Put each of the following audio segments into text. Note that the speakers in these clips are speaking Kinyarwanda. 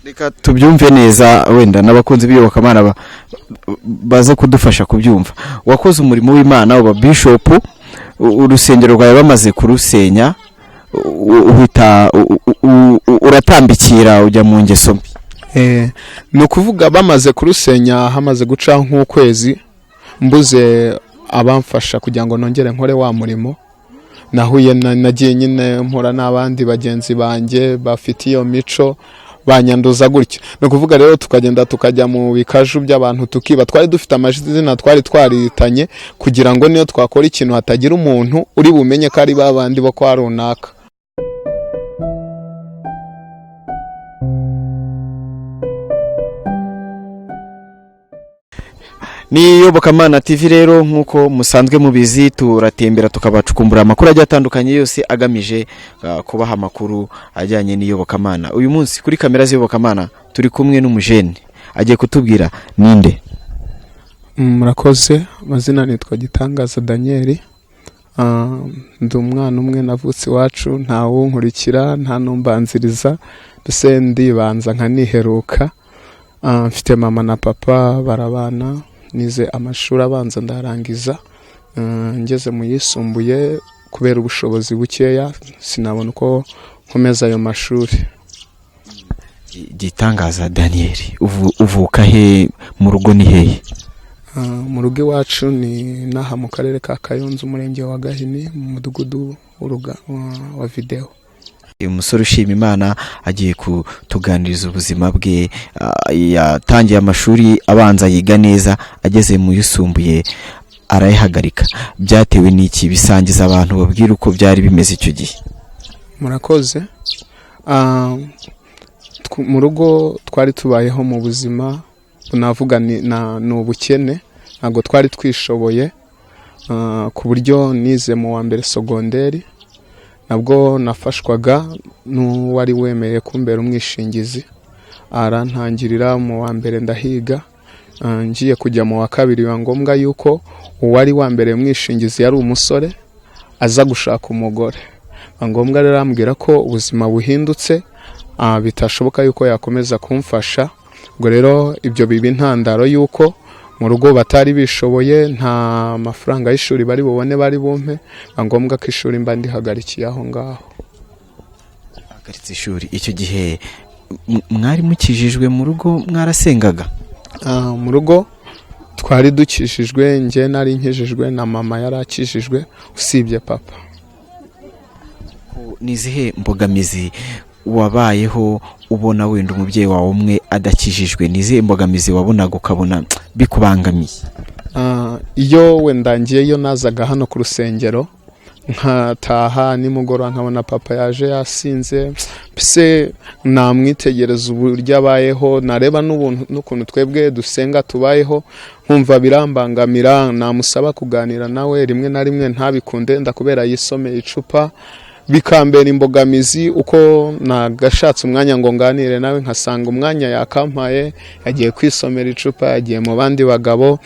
Reka tubyumve neza, wenda n'abakunzi b'iyobokamana baze kudufasha kubyumva. Wakoze umurimo w'Imana, uba bishopu, urusengero rwawe bamaze kurusenya, uhita uratambikira ujya mu ngeso mbi. Ni ukuvuga bamaze kurusenya, hamaze guca nk'ukwezi, mbuze abamfasha kugira ngo nongere nkore wa murimo. Nahuye nagiye nyine mpura n'abandi bagenzi banjye bafite iyo mico, banyanduza gutyo. Ni ukuvuga rero tukagenda tukajya mu bikaju by'abantu tukiba. Twari dufite amazina twari twaritanye kugira ngo niyo twakora ikintu hatagira umuntu uri bumenye ko ari ba bandi bo kwa runaka. Ni Iyobokamana TV rero, nk'uko musanzwe mubizi, turatembera tukabacukumbura amakuru agiye atandukanye yose agamije kubaha amakuru ajyanye n'iyobokamana. Uyu munsi kuri kamera z'iyobokamana turi kumwe n'umujene, agiye kutubwira ninde. Murakoze. Amazina nitwa Gitangaza Daniel. Ndi umwana umwe, navutse iwacu nta wunkurikira, nta numbanziriza, mbese ndibanza nkaniheruka. Mfite mama na papa barabana. Nize amashuri abanza ndarangiza. Ngeze mu yisumbuye, kubera ubushobozi bukeya sinabona uko nkomeza ayo mashuri. Gitangaza Daniel, uvuka he? Mu rugo ni hehe? Mu rugo iwacu ni n'aha mu karere ka Kayonza, umurenge wa Gahini, mu mudugudu wa Videwo. Uyu musore ushima Imana agiye kutuganiriza ubuzima bwe. Yatangiye amashuri abanza yiga neza, ageze mu yisumbuye arayahagarika. Byatewe n'iki? Bisangiza abantu, babwira uko byari bimeze icyo gihe. Murakoze. Mu rugo twari tubayeho mu buzima navuga ni ubukene, ntabwo twari twishoboye, ku buryo nize mu wa mbere sogonderi nabwo nafashwaga n'uwari wemeye kumbera umwishingizi, arantangirira mu wa mbere ndahiga. Ngiye kujya mu wa kabiri biba ngombwa yuko uwari wa mbere umwishingizi yari umusore aza gushaka umugore. Biba ngombwa rero arambwira ko ubuzima buhindutse, bitashoboka yuko yakomeza kumfasha. Ubwo rero ibyo biba intandaro yuko mu rugo batari bishoboye, nta mafaranga y'ishuri bari bubone bari bumpe, biba ngombwa ko ishuri mba ndihagarikiye aho ngaho. Ahagaritse ishuri. Icyo gihe mwari mukijijwe mu rugo, mwarasengaga? Mu rugo twari dukijijwe, njye nari nkijijwe na mama yari akijijwe, usibye papa. Ni izihe mbogamizi wabayeho ubona wenda umubyeyi wawe umwe adakijijwe? Ni izihe mbogamizi wabonaga ukabona bikubangamiye? Iyo wenda ngiyeyo nazaga hano ku rusengero nkataha nimugoroba nkabona papa yaje yasinze, mbese namwitegereza uburyo abayeho, nareba n'ukuntu twebwe dusenga tubayeho, nkumva birambangamira. Namusaba kuganira nawe rimwe na rimwe ntabikunde, ndakubera yisomeye icupa, bikambera imbogamizi. Uko nagashatse umwanya ngo nganire nawe, nkasanga umwanya yakampaye yagiye kwisomera icupa, yagiye mu bandi bagabo,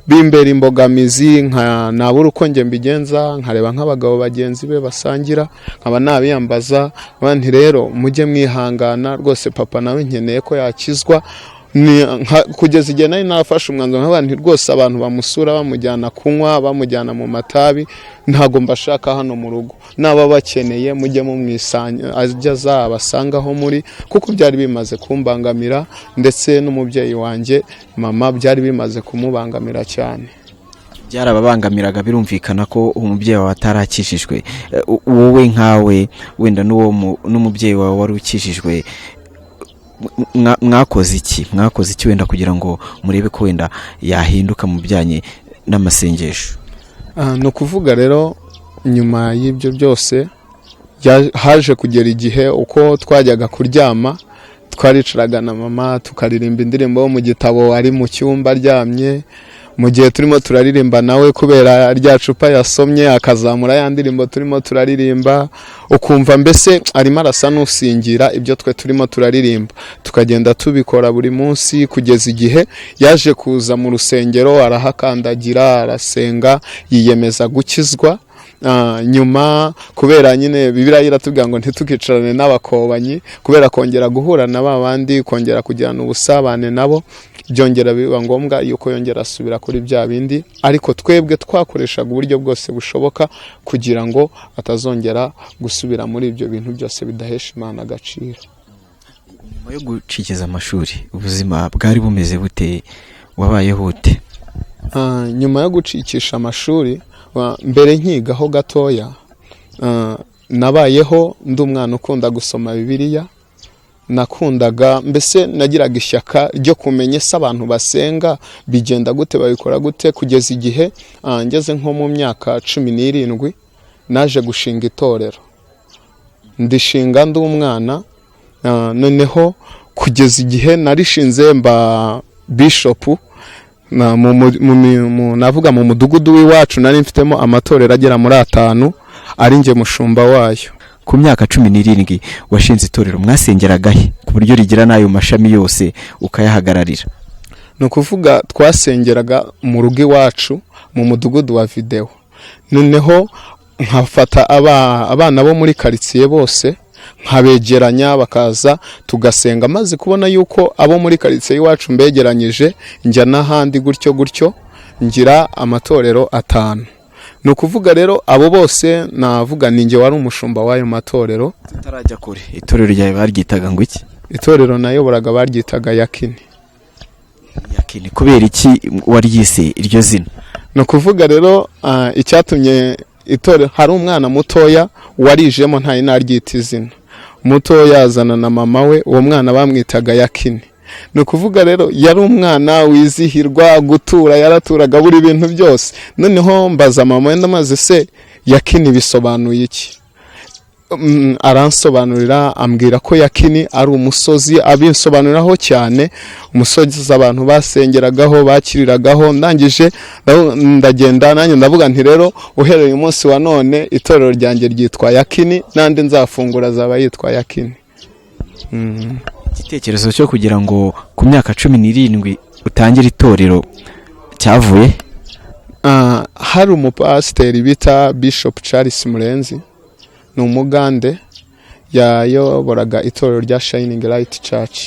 bimbera imbogamizi. Nabura uko njye mbigenza, nkareba nk'abagabo bagenzi be basangira, nkaba nabiyambaza nti rero mujye mwihangana rwose, papa nawe nkeneye ko yakizwa. Kugeza igihe nari nafashe umwanzuro nk'abantu nti rwose abantu bamusura bamujyana kunywa, bamujyana mu matabi, ntago mbashaka hano mu rugo, naba bakeneye mujye mumwisanga, ajya azabasanga aho muri, kuko byari bimaze kumbangamira, ndetse n'umubyeyi wanjye mama byari bimaze kumubangamira cyane. Byarababangamiraga, birumvikana ko umubyeyi wawe atarakijijwe. Wowe nkawe wenda n'umubyeyi wawe wari ukijijwe, mwakoze iki? Mwakoze iki wenda kugira ngo murebe ko wenda yahinduka mu bijyanye n'amasengesho? Ni ukuvuga rero nyuma y'ibyo byose haje kugera igihe uko twajyaga kuryama twaricaraga na mama tukaririmba indirimbo yo mu gitabo, ari mu cyumba aryamye, mu gihe turimo turaririmba nawe kubera rya cupa yasomye akazamura ya ndirimbo turimo turaririmba, ukumva mbese arimo arasa n'usingira ibyo twe turimo turaririmba. Tukagenda tubikora buri munsi kugeza igihe yaje kuza mu rusengero, arahakandagira, arasenga, yiyemeza gukizwa. Nyuma kubera nyine Bibiliya iratubwira ngo ntitukicarane n'abakobanyi, kubera kongera guhura na ba bandi, kongera kugirana ubusabane nabo, byongera biba ngombwa yuko yongera asubira kuri bya bindi. Ariko twebwe twakoreshaga uburyo bwose bushoboka kugira ngo atazongera gusubira muri ibyo bintu byose bidahesha Imana agaciro. Nyuma yo gucikiza amashuri, ubuzima bwari bumeze bute? Wabayeho ute? Nyuma yo gucikisha amashuri, mbere nkigaho gatoya, nabayeho ndi umwana ukunda gusoma Bibiliya. Nakundaga, mbese nagiraga ishyaka ryo kumenya ese abantu basenga bigenda gute, babikora gute, kugeza igihe ngeze nko mu myaka 17 naje gushinga itorero. Ndishinga ndi umwana, noneho kugeza igihe narishinze mba bishopu navuga mu mudugudu w'iwacu nari mfitemo amatorero agera muri 5, ari njye mushumba wayo. Ku myaka 17 washinze itorero, mwasengeraga he ku buryo rigira n'ayo mashami yose ukayahagararira? Ni ukuvuga twasengeraga mu rugo iwacu mu mudugudu wa Videwo, noneho nkafata abana bo muri karitsiye bose nkabegeranya bakaza tugasenga. Maze kubona yuko abo muri karitsiye iwacu mbegeranyije, njya n'ahandi gutyo gutyo, ngira amatorero 5. Ni ukuvuga rero abo bose navuga ni njye wari umushumba w'ayo matorero. Tutarajya kure, itorero ryawe baryitaga ngo iki? Itorero nayoboraga baryitaga Yakini. Yakini, kubera iki waryise iryo zina? Ni ukuvuga rero icyatumye itorero, hari umwana mutoya warijemo ntari naryita izina, mutoya azana na mama we, uwo mwana bamwitaga Yakini. Ni ukuvuga rero yari umwana wizihirwa gutura, yaraturaga buri bintu byose. Noneho mbaza mama we, ndamaze se Yakini bisobanuye iki? Aransobanurira, ambwira ko Yakini ari umusozi, abinsobanuriraho cyane, umusozi abantu basengeragaho, bakiriragaho. Ndangije ndagenda nanjye ndavuga nti rero uhereye umunsi wa none itorero ryanjye ryitwa Yakini, n'andi nzafungura azaba yitwa Yakini. Igitekerezo cyo kugira ngo ku myaka 17 utangire itorero cyavuye? Hari umupasiteri bita Bishop Charles Murenzi, ni umugande, yayoboraga itorero rya Shining Light Church.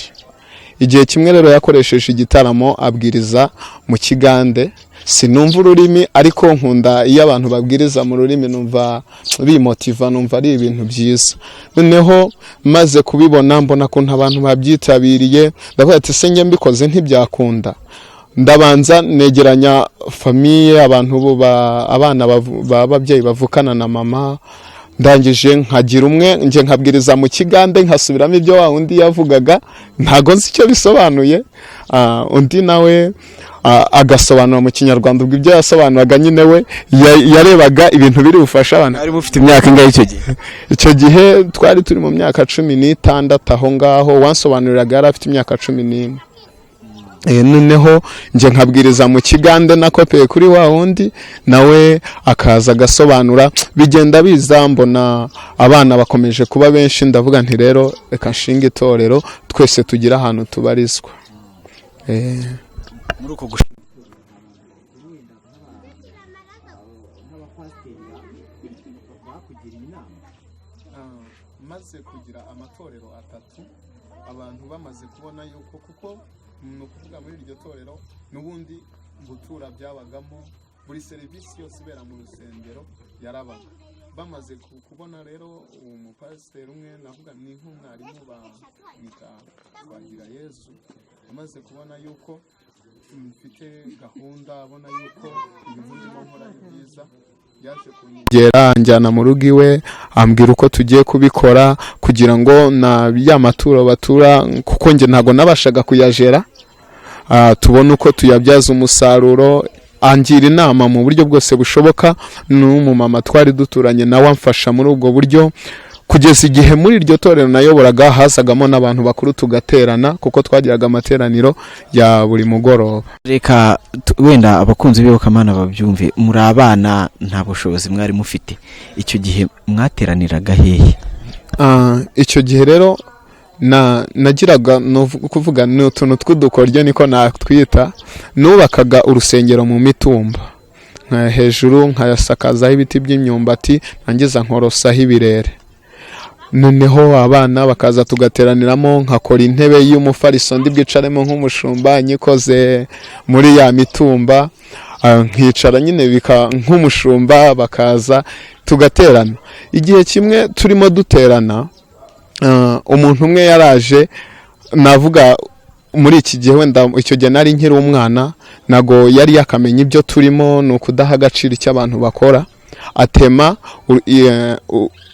Igihe kimwe rero yakoresheje igitaramo abwiriza mu Kigande. Sinumva ururimi, ariko nkunda iyo abantu babwiriza mu rurimi, numva bimotiva, numva ari ibintu byiza. Noneho maze kubibona mbona kuntu abantu babyitabiriye, ndavuga ati se njye mbikoze ntibyakunda. Ndabanza negeranya famiye, abantu abana b'ababyeyi bavukana na mama, ndangije nkagira umwe nje nkabwiriza mu Kigande, nkasubiramo ibyo wa undi yavugaga, ntago nzi icyo bisobanuye. Undi nawe agasobanura mu Kinyarwanda, ubwo ibyo yasobanuraga nyine we yarebaga ibintu biri bufasha abantu. Mwari mufite imyaka ingahe icyo gihe? Icyo gihe twari turi mu myaka 16 aho ngaho, wansobanuriraga yari afite imyaka 14. Noneho nje nkabwiriza mu Kigande nakopeye kuri wa wundi, nawe akaza agasobanura, bigenda biza, mbona abana bakomeje kuba benshi, ndavuga nti rero reka nshinge itorero twese tugira ahantu tubarizwa. Muri uko maze kugira amatorero 3, abantu bamaze kubona yuko kuko ni ukuvuga muri iryo torero n'ubundi gutura byabagamo, buri serivisi yose ibera mu rusengero yarabaga. Bamaze kubona rero uwo mupasiteri umwe, navuga ni nk'umwarimu bamwita Twagira Yezu, amaze kubona yuko mfite gahunda, abona yuko ibintu ndimo nkora ari byiza, yaje kunyegera anjyana mu rugo iwe, ambwira uko tugiye kubikora kugira ngo na ya maturo batura, kuko njye ntago nabashaga kuyajera, tubone uko tuyabyaza umusaruro. Angira inama mu buryo bwose bushoboka, n'umumama twari duturanye nawe amfasha muri ubwo buryo, kugeza igihe muri iryo torero nayoboraga hazagamo n'abantu bakuru tugaterana, kuko twagiraga amateraniro ya buri mugoroba. Reka wenda abakunzi b'iyobokamana babyumve, muri abana nta bushobozi mwari mufite, icyo gihe mwateraniraga hehe? Icyo gihe rero nagiraga kuvuga ni utuntu tw'udukoryo niko natwita, nubakaga urusengero mu mitumba, Hejuru nkayasakazaho ibiti by'imyumbati, nangiza nkorosaho ibirere. Noneho abana bakaza tugateraniramo, nkakora intebe y'umufariso ndi bwicaremo nk'umushumba, nyikoze muri ya mitumba, nkicara nyine nk'umushumba, bakaza tugaterana. Igihe kimwe turimo duterana, umuntu umwe yaraje, navuga muri iki gihe wenda icyo gihe nari nkiri umwana, ntago yari yakamenya ibyo turimo, ni ukudaha agaciro icyo abantu bakora, atema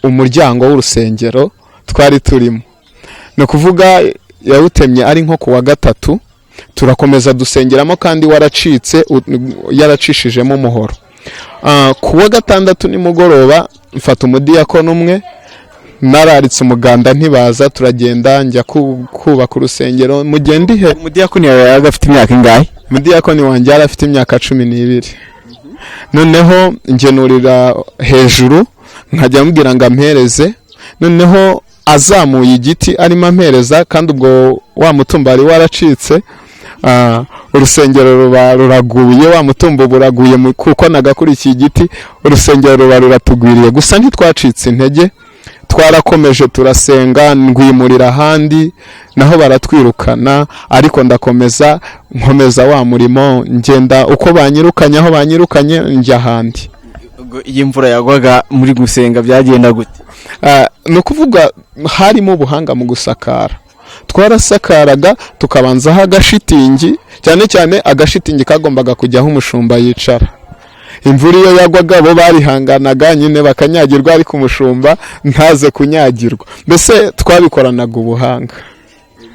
umuryango w'urusengero twari turimo. Ni ukuvuga yawutemye ari nko ku wa gatatu, turakomeza dusengeramo kandi waracitse, yaracishijemo umuhoro. Ku wa gatandatu nimugoroba mfata umudiyakoni umwe, nararitse umuganda ntibaza, turagenda njya kubaka urusengero. Mu gihe ndi he Umudiyakoni yawe yabaga afite imyaka ingahe? Umudiyakoni wanjye yari afite imyaka 12. Noneho ngenurira hejuru, nkajya mubwira ngo ampereze. Noneho azamuye igiti arimo ampereza, kandi ubwo wa mutumba wari waracitse, urusengero ruba ruraguye, wa mutumba uba uraguye, kuko nagakurikiye igiti, urusengero ruba ruratugwiriye. Gusa ntitwacitse intege, twarakomeje turasenga, ndwimurira ahandi naho baratwirukana, ariko ndakomeza nkomeza wa murimo, ngenda uko banyirukanye, aho banyirukanye njya ahandi. Ubwo iyo imvura yagwaga muri gusenga byagenda gute? Ni ukuvuga harimo ubuhanga mu gusakara. Twarasakaraga tukabanzaho agashitingi, cyane cyane agashitingi kagombaga kujyaho umushumba yicara. Imvura iyo yagwaga bo barihanganaga nyine bakanyagirwa, ariko umushumba ntaze kunyagirwa. Mbese twabikoranaga ubuhanga.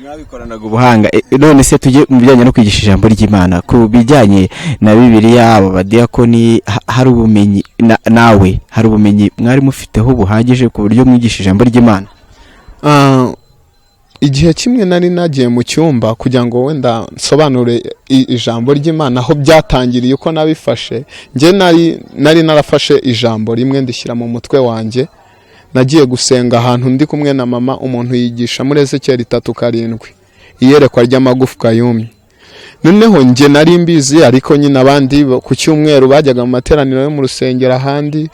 Mwabikoranaga ubuhanga. None se tujye mu bijyanye no kwigisha ijambo ry'Imana, ku bijyanye na Bibiliya, aba badiyakoni hari ubumenyi nawe hari ubumenyi mwari mufiteho buhagije ku buryo mwigisha ijambo ry'Imana? Igihe kimwe nari nagiye mu cyumba kugira ngo wenda nsobanure ijambo ry'Imana aho byatangiriye, uko nabifashe. Njye nari narafashe ijambo rimwe ndishyira mu mutwe wanjye. Nagiye gusenga ahantu ndi kumwe na mama, umuntu yigisha muri Ezekiyeli 3:7, iyerekwa ry'amagufwa yumye. Noneho njye nari mbizi, ariko nyine abandi ku cyumweru bajyaga mu materaniro yo mu rusengero ahandi,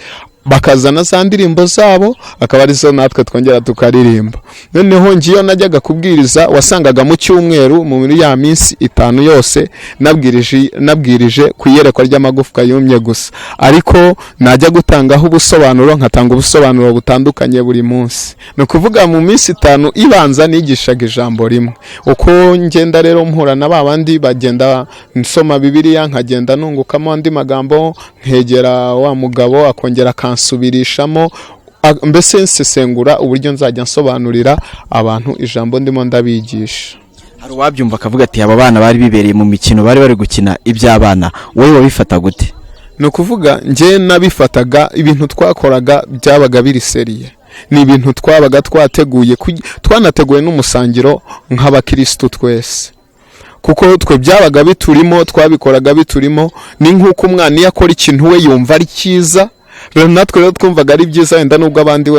bakazana za ndirimbo zabo, akaba arizo natwe twongera tukaririmba. Noneho njye iyo najyaga kubwiriza, wasangaga mu cyumweru muri ya minsi 5 yose nabwirije ku iyerekwa ry'amagufwa yumye gusa, ariko najya gutangaho ubusobanuro nkatanga ubusobanuro butandukanye buri munsi. Ni ukuvuga mu minsi 5 ibanza nigishaga ijambo rimwe. Uko ngenda rero mpura na ba bandi bagenda nsoma Bibiliya, nkagenda nungukamo andi magambo, nkegera wa mugabo akongera akansubirishamo, mbese nsesengura uburyo nzajya nsobanurira abantu ijambo ndimo ndabigisha. Hari uwabyumva akavuga ati aba bana bari bibereye mu mikino, bari bari gukina iby'abana. Wowe wabifata gute? Ni ukuvuga njye nabifataga ibintu twakoraga byabaga biri sérieux, ni ibintu twabaga twateguye, twanateguye n'umusangiro nk'abakirisitu twese, kuko twe byabaga biturimo, twabikoraga biturimo. Ni nk'uko umwana iyo akora ikintu we yumva ari cyiza, rero natwe rero twumvaga ari byiza, wenda nubwo abandi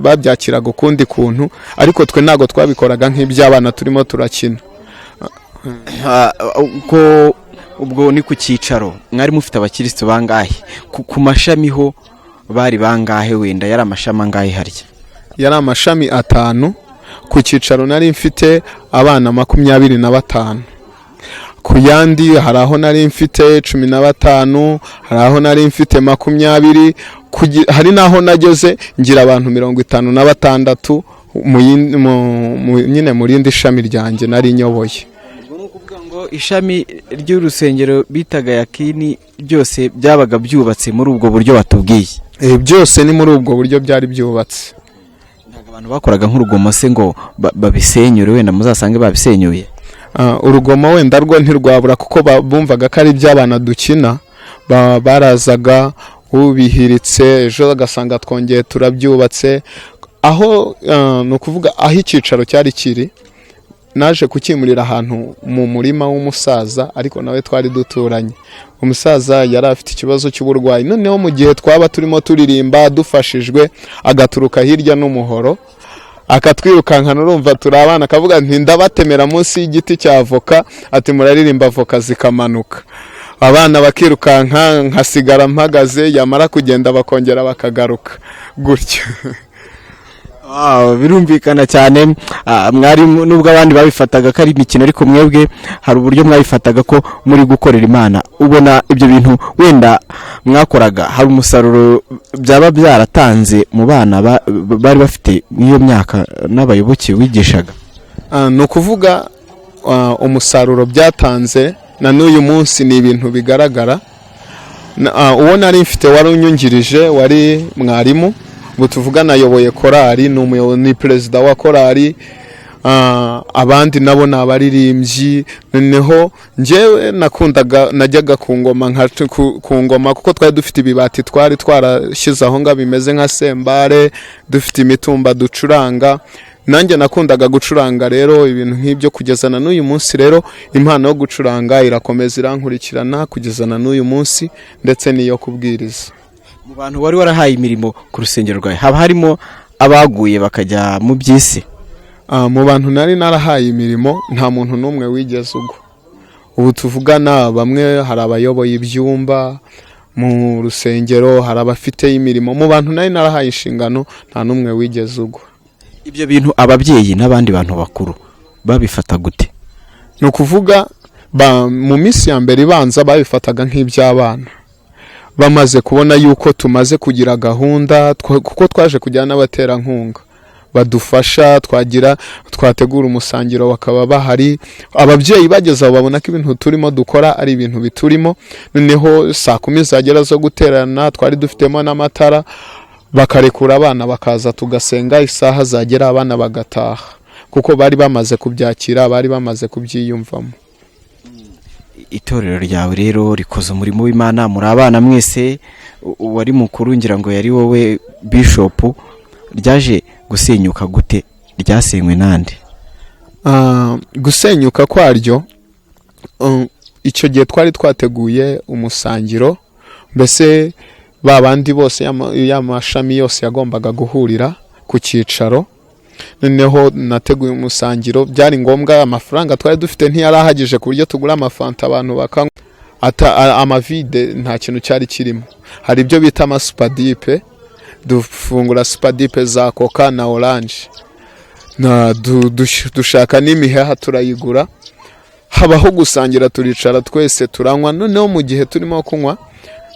babyakiraga ukundi kuntu, ariko twe ntabwo twabikoraga nk'iby'abana turimo turakina. Ubwo ubwo ni ku cyicaro mwari mufite abakirisitu bangahe? Ku mashami ho bari bangahe? Wenda yari amashami angahe harya? Yari amashami 5. Ku cyicaro nari mfite abana 25, ku yandi hari aho nari mfite 15, hari aho nari mfite 20, hari n'aho nageze ngira abantu 56 nyine mu rindi shami ryanjye nari nyoboye. Ubwo ni ukuvuga ngo ishami ry'urusengero bitaga Yakini byose byabaga byubatse muri ubwo buryo batubwiye? Byose ni muri ubwo buryo byari byubatse. Ntabwo abantu bakoraga nk'urugomo se ngo babisenyure, wenda muzasange babisenyuye? Urugomo wenda rwo ntirwabura, kuko bumvaga ko ari iby'abana dukina. Barazaga ubihiritse, ejo agasanga twongeye turabyubatse. Aho ni ukuvuga aho icyicaro cyari kiri, naje kukimurira ahantu mu murima w'umusaza, ariko nawe twari duturanye. Umusaza yari afite ikibazo cy'uburwayi, noneho mu gihe twaba turimo turirimba dufashijwe, agaturuka hirya n'umuhoro akatwirukankana. Urumva turi abana, akavuga nti ndabatemera munsi y'igiti cya avoka, ati muraririmba avoka zikamanuka. Abana bakirukanka, nkasigara mpagaze, yamara kugenda bakongera bakagaruka gutyo. Wow, birumvikana cyane. Mwari nubwo abandi babifataga ko ari imikino, ariko mwebwe hari uburyo mwabifataga ko muri gukorera Imana. Ubona ibyo bintu wenda mwakoraga hari umusaruro byaba byaratanze mu bana bari bafite n'iyo myaka n'abayoboke wigishaga? Ni ukuvuga umusaruro byatanze na n'uyu munsi ni ibintu bigaragara. Uwo nari mfite wari unyungirije wari mwarimu, ubu tuvugana ayoboye korali, ni perezida wa korali. Abandi nabo ni abaririmbyi. Noneho njyewe nakundaga, najyaga ku ngoma, nka ku ngoma, kuko twari dufite ibibati twari twarashyize aho ngaho bimeze nka sembare, dufite imitumba ducuranga. Nanjye nakundaga gucuranga rero ibintu nk'ibyo kugeza na n'uyu munsi. Rero impano yo gucuranga irakomeza irankurikirana kugeza na n'uyu munsi, ndetse n'iyo kubwiriza. Mu bantu wari warahaye imirimo ku rusengero rwawe, haba harimo abaguye bakajya mu by'isi? Mu bantu nari narahaye imirimo nta muntu n'umwe wigeze ugwa. Ubu tuvugana bamwe hari abayoboye ibyumba mu rusengero, hari abafite imirimo. Mu bantu nari narahaye inshingano nta n'umwe wigeze ugwa. Ibyo bintu ababyeyi n'abandi bantu bakuru babifata gute? Ni ukuvuga mu minsi ya mbere ibanza babifataga nk'iby'abana. Bamaze kubona yuko tumaze kugira gahunda, kuko twaje kujyana n'abaterankunga badufasha, twagira twategura umusangiro bakaba bahari. Ababyeyi bageze aho babona ko ibintu turimo dukora ari ibintu biturimo. Noneho 10:00 zagera zo guterana, twari dufitemo n'amatara, bakarekura abana bakaza tugasenga, isaha zagera abana bagataha, kuko bari bamaze kubyakira, bari bamaze kubyiyumvamo. Itorero ryawe rero rikoze umurimo w'Imana, muri abana mwese, uwari mukuru ngira ngo yari wowe bishopu. Ryaje gusenyuka gute? Ryasenywe nande? Gusenyuka kwaryo, icyo gihe twari twateguye umusangiro, mbese ba bandi bose y'amashami yose yagombaga guhurira ku cyicaro. Noneho nateguye umusangiro, byari ngombwa, amafaranga twari dufite ntiyari ahagije ku buryo tugura amafanta abantu bakanywa, amavide nta kintu cyari kirimo. Hari ibyo bita amasupadipe, dufungura supadipe za coca na orange, na dushaka n'imiheha turayigura, habaho gusangira, turicara twese turanywa. Noneho mu gihe turimo kunywa,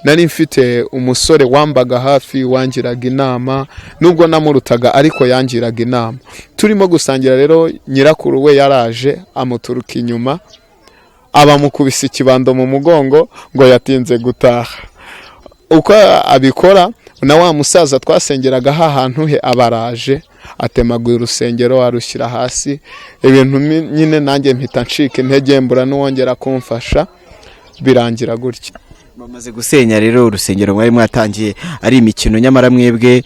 nari mfite umusore wambaga hafi, wangiraga inama, nubwo namurutaga ariko yangiraga inama. Turimo gusangira rero, nyirakuru we yaraje amuturuka inyuma, abamukubise ikibando mu mugongo ngo yatinze gutaha. Uko abikora, na wa musaza twasengeraga hantu he abaraje atemaguye urusengero arushyira hasi. Ibintu nyine nanjye mpita ncika intege, mbura n'uwongera kumfasha, birangira gutya. Bamaze gusenya rero urusengero mwari mwatangiye ari imikino, nyamara mwebwe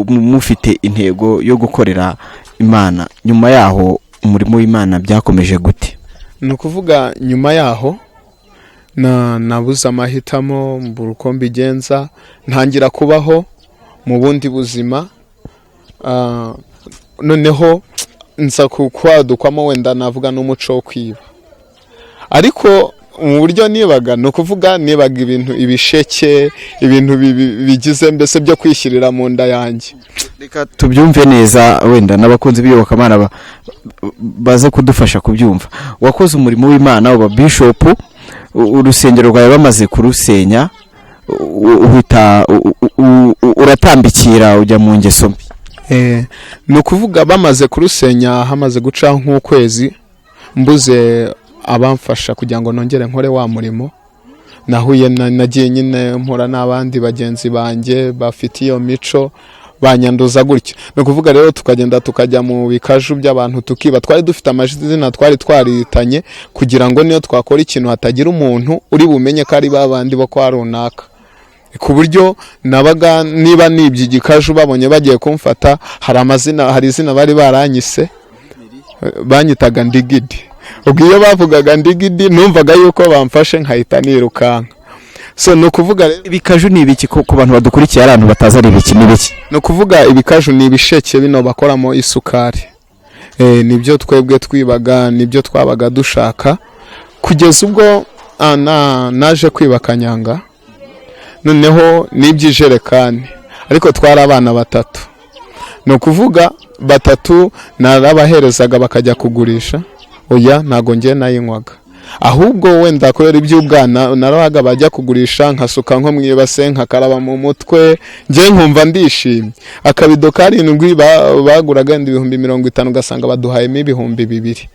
mufite intego yo gukorera Imana. Nyuma yaho umurimo w'Imana byakomeje gute? Ni ukuvuga nyuma yaho nabuze amahitamo, mbura uko mbigenza, ntangira kubaho mu bundi buzima. Noneho nza kwadukwamo wenda navuga n'umuco wo kwiba, ariko mu buryo nibaga, ni ukuvuga nibaga ibintu, ibisheke, ibintu bigize mbese byo kwishyirira mu nda yanjye. Reka tubyumve neza, wenda n'abakunzi b'iyobokamana baze kudufasha kubyumva. Wakoze umurimo w'Imana uba bishopu, urusengero rwawe bamaze kurusenya uhita uratambikira ujya mu ngeso mbi. Ni ukuvuga bamaze kurusenya, hamaze guca nk'ukwezi, mbuze abamfasha kugira ngo nongere nkore wa murimo. Nahuye nagiye nyine mpura n'abandi bagenzi banjye bafite iyo mico, banyanduza gutyo. Ni ukuvuga rero tukagenda tukajya mu bikaju by'abantu tukiba. Twari dufite amazina twari twaritanye kugira ngo niyo twakora ikintu hatagira umuntu uri bumenye ko ari babandi bo kwa runaka, ku buryo nabaga niba nibye igikaju babonye bagiye kumfata, hari amazina, hari izina bari baranyise, banyitaga Ndigidi. Ubwo iyo bavugaga Ndigidi numvaga yuko bamfashe, nkahita nirukanka. So ni ukuvuga rero, Ibikaju ni ibiki ku bantu badukurikiye, ari abantu batazi ari ibiki n'ibiki? Ni ukuvuga ibikaju ni ibisheke bino bakoramo isukari. Nibyo twebwe twibaga, nibyo twabaga dushaka, kugeza ubwo Naje kwiba kanyanga, noneho n'iby'ijerekani, ariko twari abana batatu. Ni ukuvuga batatu narabaherezaga bakajya kugurisha. Oya, ntago njye nayinywaga, ahubwo wenda kubera iby'ubwana narabaga bajya kugurisha nkasuka nko mu ibase, nkakaraba mu mutwe, njye nkumva ndishimye. Akabido karindwi baguraga wenda 50,000, ugasanga baduhayemo 2000.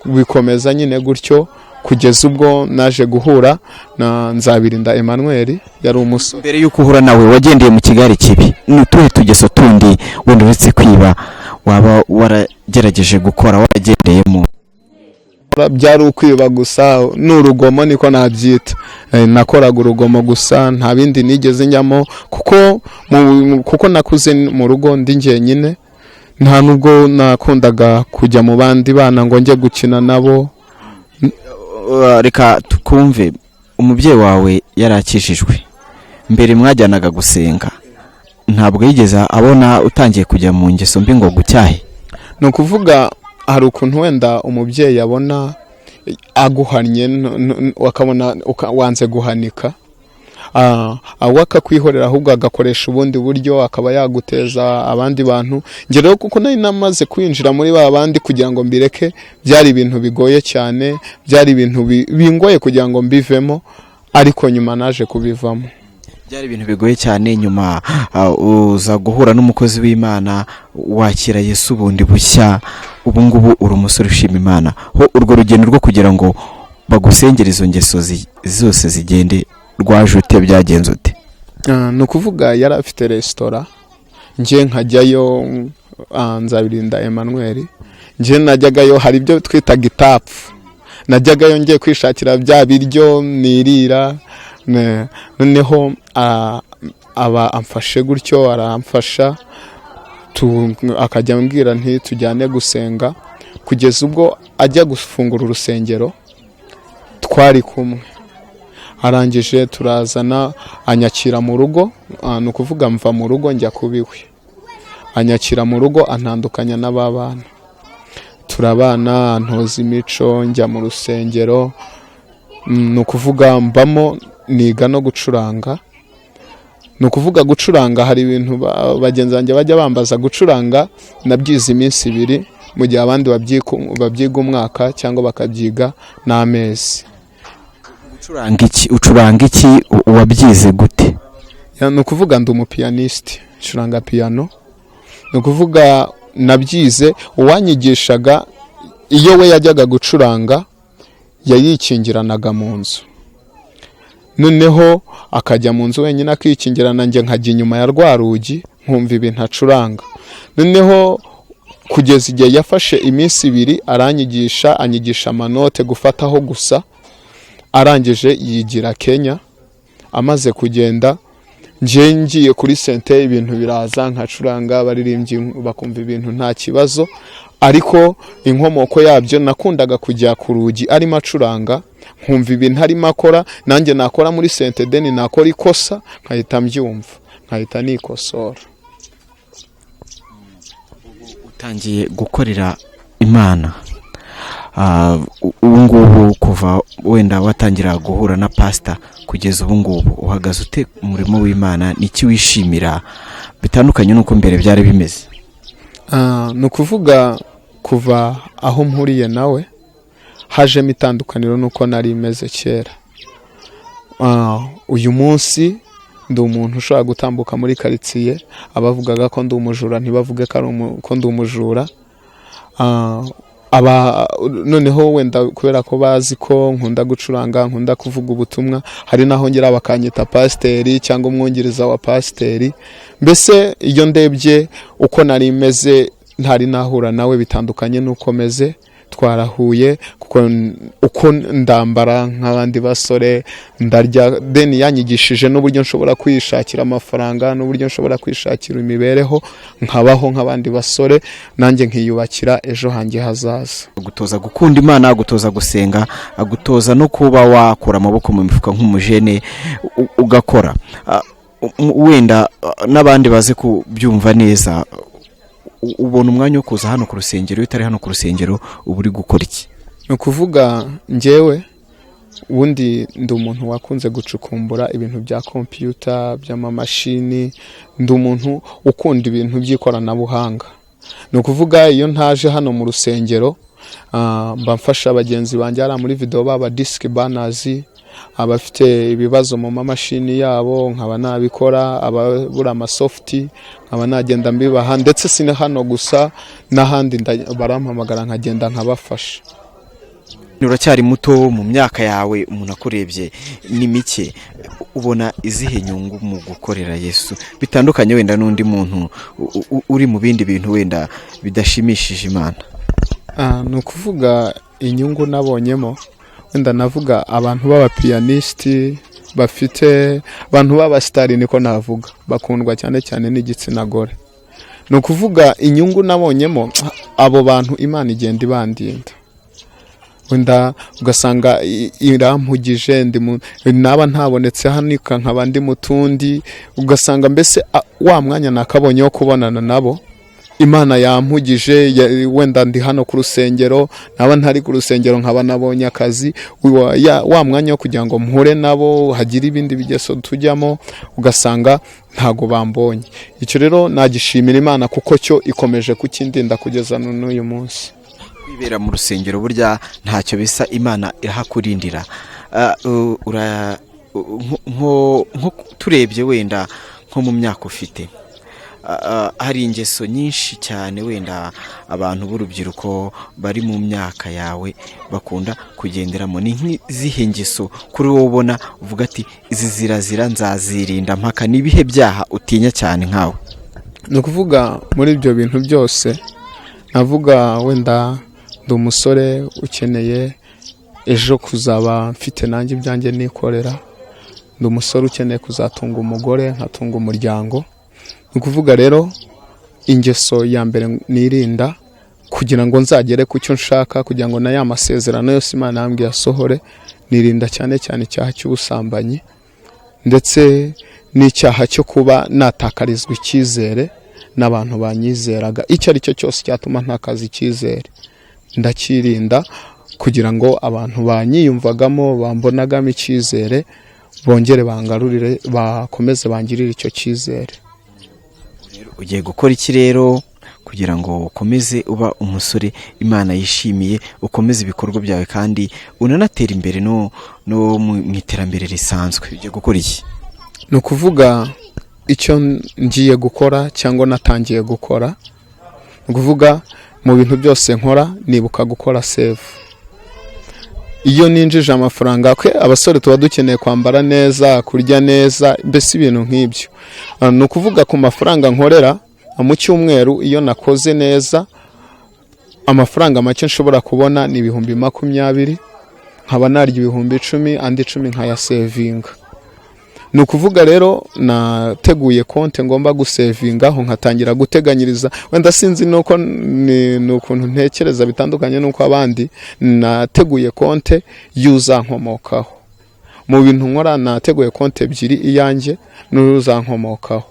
Bikomeza nyine gutyo kugeza ubwo naje guhura na Nzabirinda Emmanuel, yari umusore. Mbere y'uko uhura nawe wagendeye mu kigare kibi, ni utuhe tugeso tundi wenda uretse kwiba waba waragerageje gukora waragendeyemo? Byari ukwiba gusa n'urugomo, niko nabyita. Nakoraga urugomo gusa, nta bindi nigeze njyamo, kuko nakuze mu rugo ndi njyenyine, nta nubwo nakundaga kujya mu bandi bana ngo njye gukina nabo. Reka tukumve. Umubyeyi wawe yarakijijwe, mbere mwajyanaga gusenga, ntabwo yigeze abona utangiye kujya mu ngeso mbi ngo gucyahe? Ni ukuvuga hari ukuntu wenda umubyeyi abona aguhannye, akabona wanze guhanika, awe akakwihorera, ahubwo agakoresha ubundi buryo, akaba yaguteza abandi bantu. Njye rero kuko nari namaze kwinjira muri ba bandi, kugira ngo mbireke byari ibintu bigoye cyane, byari ibintu bingoye kugira ngo mbivemo, ariko nyuma naje kubivamo. Byari ibintu bigoye cyane, nyuma uza guhura n'umukozi w'Imana, wakira Yesu bundi bushya, ubu ngubu uri umusore ushima Imana. Ho urwo rugendo rwo kugira ngo bagusengere izo ngeso zose zigende rwaje ute? Byagenze ute? Ni ukuvuga yari afite resitora, njye nkajyayo. Nzabirinda Emmanuel, njye najyagayo, hari ibyo twitaga itapfu, najyagayo ngiye kwishakira bya biryo nirira. Noneho aba amfashe gutyo, aramfasha, akajya ambwira nti tujyane gusenga, kugeza ubwo ajya gufungura urusengero twari kumwe. Arangije turazana, anyakira mu rugo. Ni ukuvuga mva mu rugo njya kuba iwe, anyakira mu rugo, antandukanya n'ababana, turabana, antoza imico, njya mu rusengero. Ni ukuvuga mbamo, niga no gucuranga. Ni ukuvuga gucuranga, hari ibintu bagenzi banjye bajya bambaza. Gucuranga nabyize iminsi 2, mu gihe abandi babyiga umwaka cyangwa bakabyiga n'amezi. Ucuranga iki? Ucuranga iki? Wabyize gute? Ni ukuvuga ndi umupiyaniste, ncuranga piyano. Ni ukuvuga nabyize, uwanyigishaga iyo we yajyaga gucuranga yayikingiranaga mu nzu, noneho akajya mu nzu wenyine akikingirana, njye nkajya inyuma ya rwa rugi nkumva ibintu acuranga. Noneho kugeza igihe yafashe iminsi 2 aranyigisha, anyigisha amanote gufataho gusa, arangije yigira Kenya. Amaze kugenda njye ngiye kuri sente, ibintu biraza, nkacuranga, abaririmbyi bakumva ibintu nta kibazo. Ariko inkomoko yabyo, nakundaga kujya ku rugi arimo acuranga, nkumva ibintu arimo akora, nanjye nakora muri sente, deni nakora ikosa nkahita mbyumva, nkahita nikosora. Utangiye gukorera Imana, ubu ngubu kuva wenda watangira guhura na pasita kugeza ubu ngubu uhagaze ute umurimo w'Imana? Niki wishimira bitandukanye n'uko mbere byari bimeze? Ni ukuvuga kuva aho mpuriye nawe hajemo itandukaniro n'uko nari meze kera. Uyu munsi ndi umuntu ushobora gutambuka muri karitsiye, abavugaga ko ndi umujura ntibavuge ko ndi umujura. Noneho wenda kubera ko bazi ko nkunda gucuranga, nkunda kuvuga ubutumwa, hari naho ngera bakanyita pasiteri cyangwa umwungiriza wa pasiteri. Mbese iyo ndebye uko nari meze ntari nahura nawe bitandukanye n'uko meze twarahuye, kuko uko ndambara nk'abandi basore, ndarya, deni yanyigishije n'uburyo nshobora kwishakira amafaranga, n'uburyo nshobora kwishakira imibereho, nkabaho nk'abandi basore, nanjye nkiyubakira ejo hanjye hazaza. Agutoza gukunda Imana, agutoza gusenga, agutoza no kuba wakura amaboko mu mifuka nk'umujene ugakora. Wenda n'abandi baze kubyumva neza, ubona umwanya wo kuza hano ku rusengero? Iyo utari hano ku rusengero uba uri gukora iki? Ni ukuvuga njyewe Ubundi ndi umuntu wakunze gucukumbura ibintu bya kompiyuta, by'amamashini, ndi umuntu ukunda ibintu by'ikoranabuhanga. Ni ukuvuga iyo ntaje hano mu rusengero, mba mfasha bagenzi banjye hariya muri video, baba disc burners, abafite ibibazo mu mamashini yabo nkaba nabikora, ababura amasoft nkaba nagenda mbibaha, ndetse si na hano gusa, n'ahandi barampamagara nkagenda nkabafasha. Uracyari muto mu myaka yawe, umuntu akurebye ni mike. Ubona izihe nyungu mu gukorera Yesu bitandukanye wenda n'undi muntu uri mu bindi bintu wenda bidashimishije Imana? Ni ukuvuga inyungu nabonyemo, wenda navuga abantu b'abapiyanisiti bafite, abantu b'abasitari niko navuga, bakundwa cyane cyane n'igitsina gore. Ni ukuvuga inyungu nabonyemo, abo bantu Imana igenda ibandinda, wenda ugasanga irampugije, naba ntabonetse hano nkaba ndi mu tundi, ugasanga mbese wa mwanya nakabonye wo kubonana nabo Imana yampugije, wenda ndi hano ku rusengero, naba ntari ku rusengero nkaba nabonye akazi, wa mwanya wo kugira ngo mpure nabo hagire ibindi bigeso tujyamo, ugasanga ntago bambonye. Icyo rero nagishimira Imana kuko cyo ikomeje kukindinda kugeza n'uyu munsi. Kwibera mu rusengero burya ntacyo bisa, Imana irahakurindira. Nko turebye wenda nko mu myaka ufite, hari ingeso nyinshi cyane wenda abantu b'urubyiruko bari mu myaka yawe bakunda kugenderamo. Ni nk'izihe ngeso kuri wowe ubona uvuga ati izi zirazira nzazirinda mpaka? Ni ibihe byaha utinya cyane nkawe? Ni ukuvuga muri ibyo bintu byose navuga, wenda ndi umusore ukeneye ejo kuzaba mfite nanjye ibyanjye nikorera, ndi umusore ukeneye kuzatunga umugore nkatunga umuryango. Ni ukuvuga rero ingeso ya mbere nirinda kugira ngo nzagere ku cyo nshaka, kugira ngo na ya masezerano yose Imana yambwiye asohore, nirinda cyane cyane icyaha cy'ubusambanyi, ndetse n'icyaha cyo kuba natakarizwa icyizere n'abantu banyizeraga. Icyo ari cyo cyose cyatuma ntakaza icyizere ndakirinda, kugira ngo abantu banyiyumvagamo, bambonagamo icyizere, bongere bangarurire, bakomeze bangirire icyo cyizere. Ugiye gukora iki rero kugira ngo ukomeze uba umusore Imana yishimiye, ukomeze ibikorwa byawe kandi unanatera imbere no mu iterambere risanzwe? Ugiye gukora iki? Ni ukuvuga icyo ngiye gukora cyangwa natangiye gukora, ni ukuvuga mu bintu byose nkora nibuka gukora save. Iyo ninjije amafaranga, kwe abasore tuba dukeneye kwambara neza, kurya neza, mbese ibintu nk'ibyo. Ni ukuvuga ku mafaranga nkorera mu cyumweru, iyo nakoze neza amafaranga make nshobora kubona ni 20,000, nkaba narya 10,000, andi 10 nkayasevinga. Ni ukuvuga rero nateguye konte ngomba gusevingaho, nkatangira guteganyiriza. Wenda sinzi nuko ni ukuntu ntekereza bitandukanye n'uko abandi, nateguye konte y'uzankomokaho. Mu bintu nkora nateguye konte ebyiri, iyanjye n'uzankomokaho.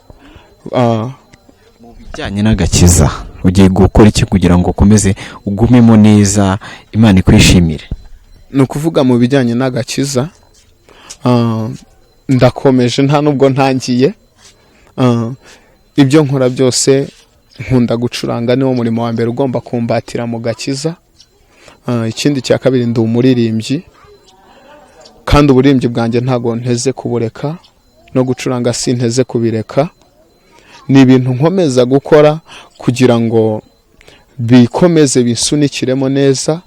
Mu bijyanye n'agakiza ugiye gukora iki kugira ngo ukomeze ugumemo neza, Imana ikwishimire? Ni ukuvuga mu bijyanye n'agakiza, ndakomeje, nta nubwo ntangiye. Ibyo nkora byose nkunda gucuranga, niwo murimo wa mbere ugomba kumbatira mu gakiza. Ikindi cya kabiri, ndi umuririmbyi, kandi uburirimbyi bwanjye ntago nteze kubureka, no gucuranga sinteze kubireka. Ni ibintu nkomeza gukora kugira ngo bikomeze bisunikiremo neza,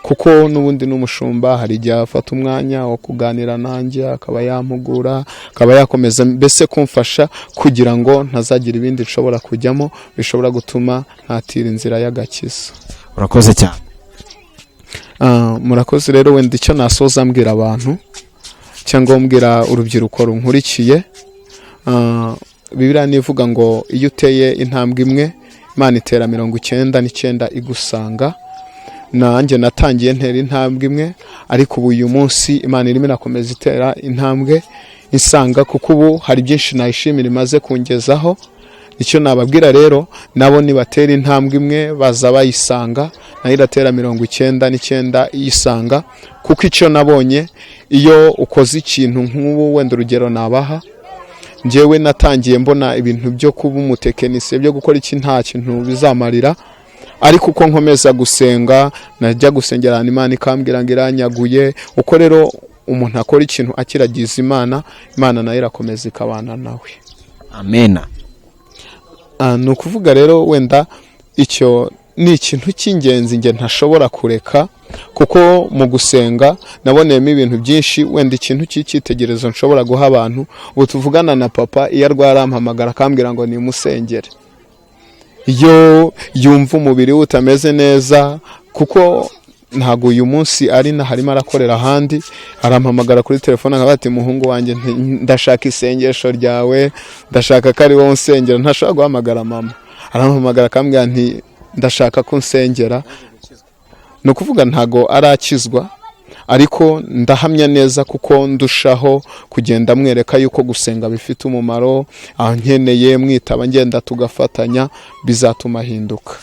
kuko n'ubundi n'umushumba hari igihe afata umwanya wo kuganira nanjye, akaba yampugura, akaba yakomeza mbese kumfasha kugira ngo ntazagira ibindi nshobora kujyamo bishobora gutuma ntatira inzira y'agakiza. Urakoze cyane. Murakoze. Rero wenda icyo nasoza mbwira abantu cyangwa mbwira urubyiruko runkurikiye, Bibiliya nivuga ngo iyo uteye intambwe imwe Imana itera 99 igusanga. Nanjye natangiye ntera intambwe imwe, ariko ubu uyu munsi Imana irimo irakomeza itera intambwe insanga, kuko ubu hari byinshi nayishimira imaze kungezaho. Icyo nababwira rero nabo nibatera intambwe imwe baza bayisanga. Nayo iratera 99 iyisanga, kuko icyo nabonye, iyo ukoze ikintu nk'ubu, wenda urugero nabaha, njyewe natangiye mbona ibintu byo kuba umutekinisiye, byo gukora iki, nta kintu bizamarira. Ariko uko nkomeza gusenga, najya gusengera ahantu Imana ikambwira ngo iranyaguye. Uko rero umuntu akora ikintu akiragiza Imana, Imana nayo irakomeza ikabana nawe. Amena. Ni ukuvuga rero, wenda icyo ni ikintu cy'ingenzi njye ntashobora kureka, kuko mu gusenga naboneyemo ibintu byinshi. Wenda ikintu cy'icyitegererezo nshobora guha abantu, ubu tuvugana na papa, iyo arwaye arampamagara akambwira ngo nimusengere. Iyo yumva umubiri we utameze neza, kuko ntabwo uyu munsi ari na harimo arakorera ahandi, arampamagara kuri telefone akavuga ati: "Muhungu wanjye, ndashaka isengesho ryawe, ndashaka ko ari wowe unsengera." Ntashobora guhamagara mama, arampamagara akambwira nti: "Ndashaka ko unsengera." Ni ukuvuga ntago arakizwa, ariko ndahamya neza, kuko ndushaho kugenda mwereka yuko gusenga bifite umumaro, aho nkeneye mwitaba ngenda tugafatanya, bizatuma ahinduka.